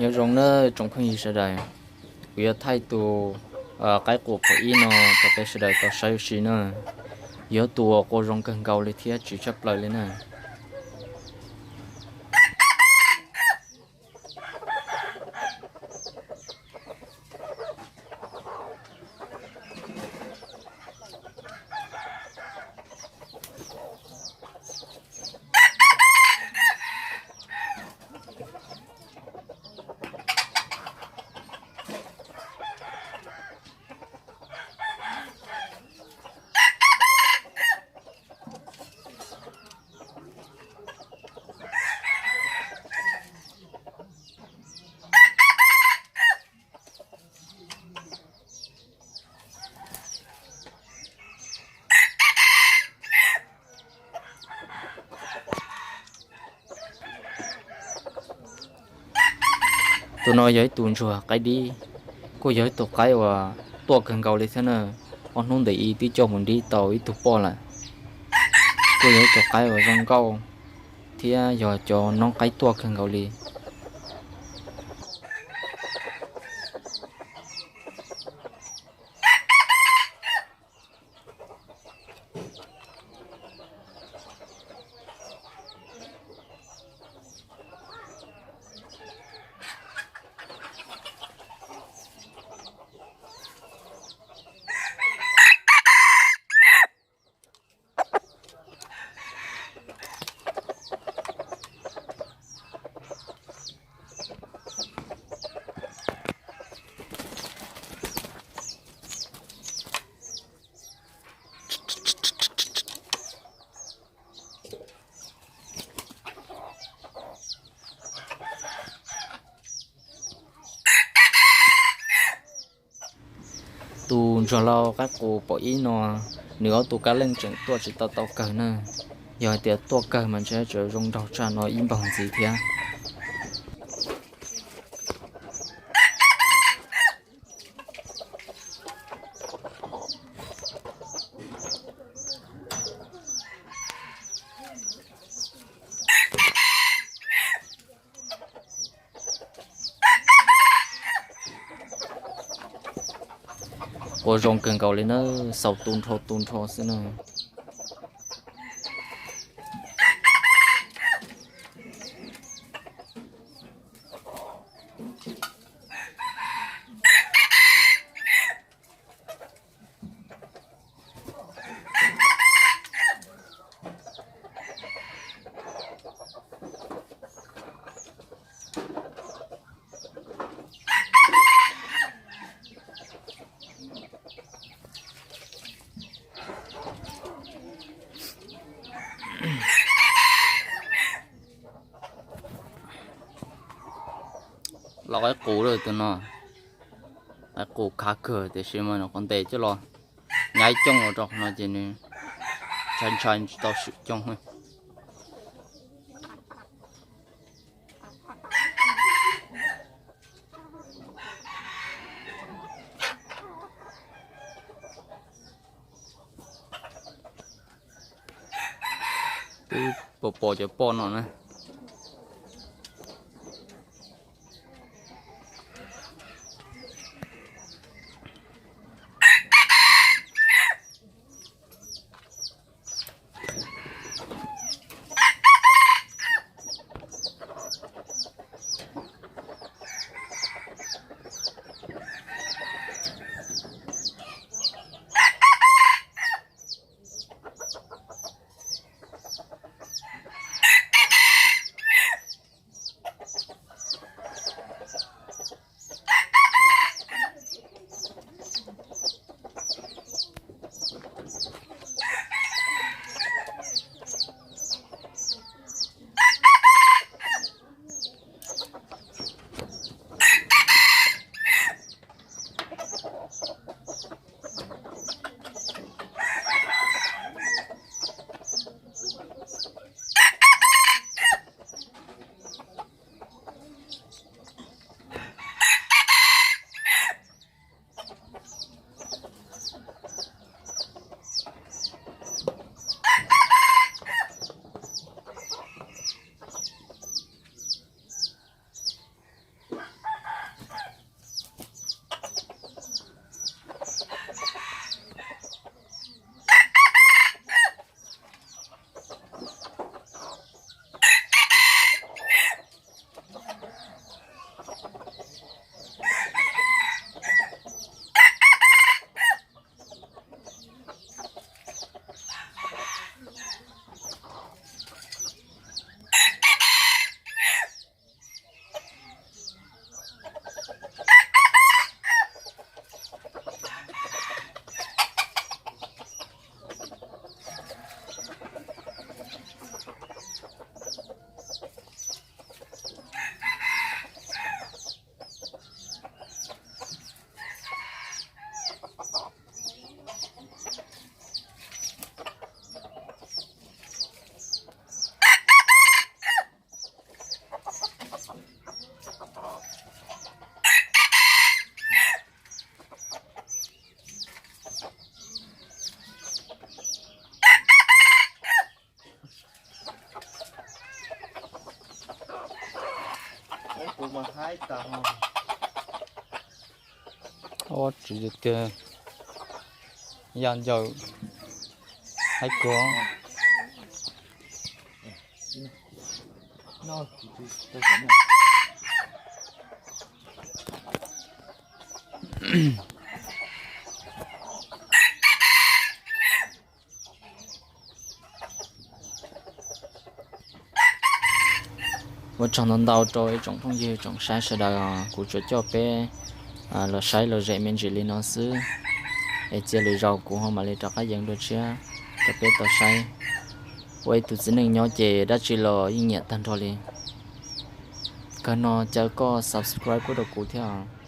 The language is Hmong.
Nyob zoo nawb tsoom phooj ywg sawv daws, kuv yuav thaij tus qaib qus phaum ib no rau peb sawv daws tau saib ua si na. Yog tus uas qua zoo kawg nkaus li thiab tsis tshaj plaws li na. Tus no yog ib tug ntsuag qaib dib, kuj yog ib tug qaib uas tuaj kawg nkaus li thiab na. Ob hnub ntawm ib twb coj mus dib tau ib tug poj lawm. Kuj yog ib tug qaib uas zoo nkauj thiab yog cov noob qaib tuaj kawg nkaus li. Tus ntsuag lau qaib qus pom ib no, nws ob tug kab leej tseem tuaj tsis tau tau kawg na. Yog hais tias tuaj kawg mas ntshe tseem zoo nraug tshaj no ib npaug ntxiv thiab. Qua zoo kawg nkaus li na, xaus tu nrho tu nrho xwb na. Los qaib qus lawm tus no, qaib qus khav kawg tiam sis mas nws qhov ntes coj los nyab cooj los rau qhov no ces nws ntshai ntshai tsis tau swm cooj. Twb pom pom cov poj no na. Ob tsis tiag, ya ncaws haib kuag. Ua tsaug ntau ntau rau ib tsoom phooj ywg tsoom saib sawv daws, kuv tsuas coj peb los saib lom zem me ntsis li no xwb, es cia lwm zaus kuv ho mam li rov qab yees dua tshiab rau peb tau saib. Ua ib tug txiv neej nyob ces dab tsi los yeej nyiam tag nrho li. Kawg no caw koj subscribe pub rau kuv thiab.